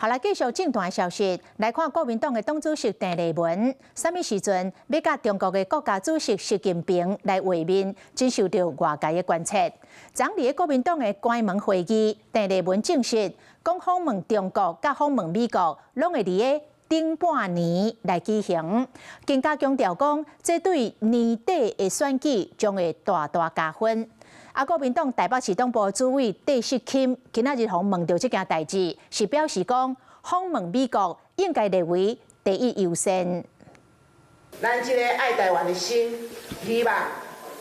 好來，繼續政壇消息，來看國民黨的黨主席鄭麗文，啥物時陣欲佮中國的國家主席習近平來會面，真受著外界的關切。昨昏佇國民黨的關門會議，鄭麗文證實，講訪問中國佮訪問美國，攏會佇咧頂半年來舉行，更加強調講，這對年底的選舉將會大大加分。啊，國民黨臺北市黨部主委戴錫欽今仔日予人問著這件代誌，是表示講訪問美國應該列為第一優先。咱這個愛臺灣的心，希望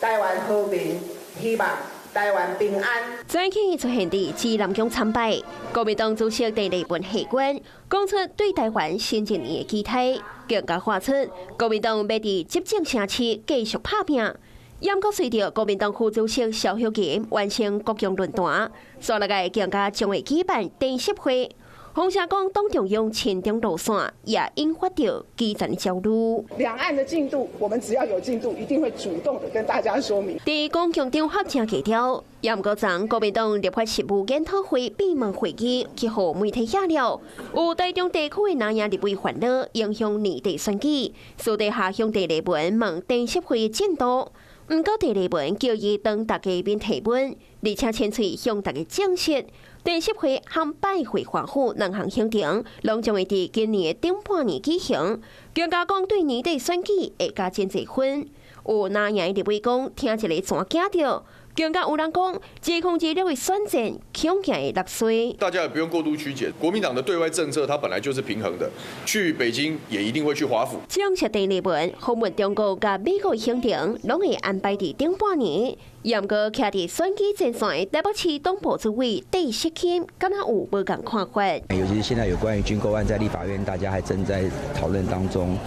臺灣和平，希望臺灣平安。昨起出現佇紫南宮參拜，國民黨主席鄭麗文下關，講出對臺灣新一年的期待，更加喊出國民黨欲佇執政城市繼續拍拚。毋過隨著國民黨副主席蕭旭慈完成國共論壇，煞落來更加將會舉辦電視會。風聲講黨中央親中路線也引發著基層焦慮。兩岸的進度，我們只要有進度，一定會主動的跟大家說明。佇公共場合誠低調，毋過昨國民黨立法事務研討會閉門會議，去予媒體嚇了。有台中地區的藍營立委煩惱，影響年底選舉，私底下向鄭麗文問電視會的進度。毋過鄭麗文叫伊當大家面提問，而且親喙向大家證實，電視會和拜會華府兩項行程，攏將會佇今年的頂半年舉行。更加講對年底選舉會加真濟分。有藍營立委講，聽一个怎驚著，更加有人講，2026的選戰恐驚會落衰。大家也不用過度曲解，國民黨的對外政策，它本來就是平衡的。去北京也一定會去華府。證實鄭麗文訪問中國佮美國行程，攏會安排佇頂半年。毋過，徛佇選舉前線台北市黨部主委戴錫欽，敢若有無仝看法？尤其是現在有關於軍購案，在立法院大家還正在討論當中。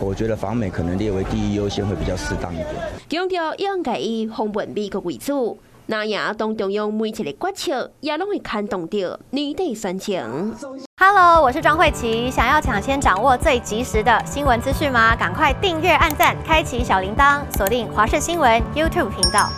我覺得訪美可能列為第一優先會比較適當一點。強調應該以訪問美國為主，藍營黨中央每一个決策也攏會牽動著年底選情。 Hello，我是莊慧琪，想要搶先掌握最及時的新聞資訊嗎？趕快訂閱、按讚、開啟小鈴鐺，鎖定華視新聞 YouTube 頻道。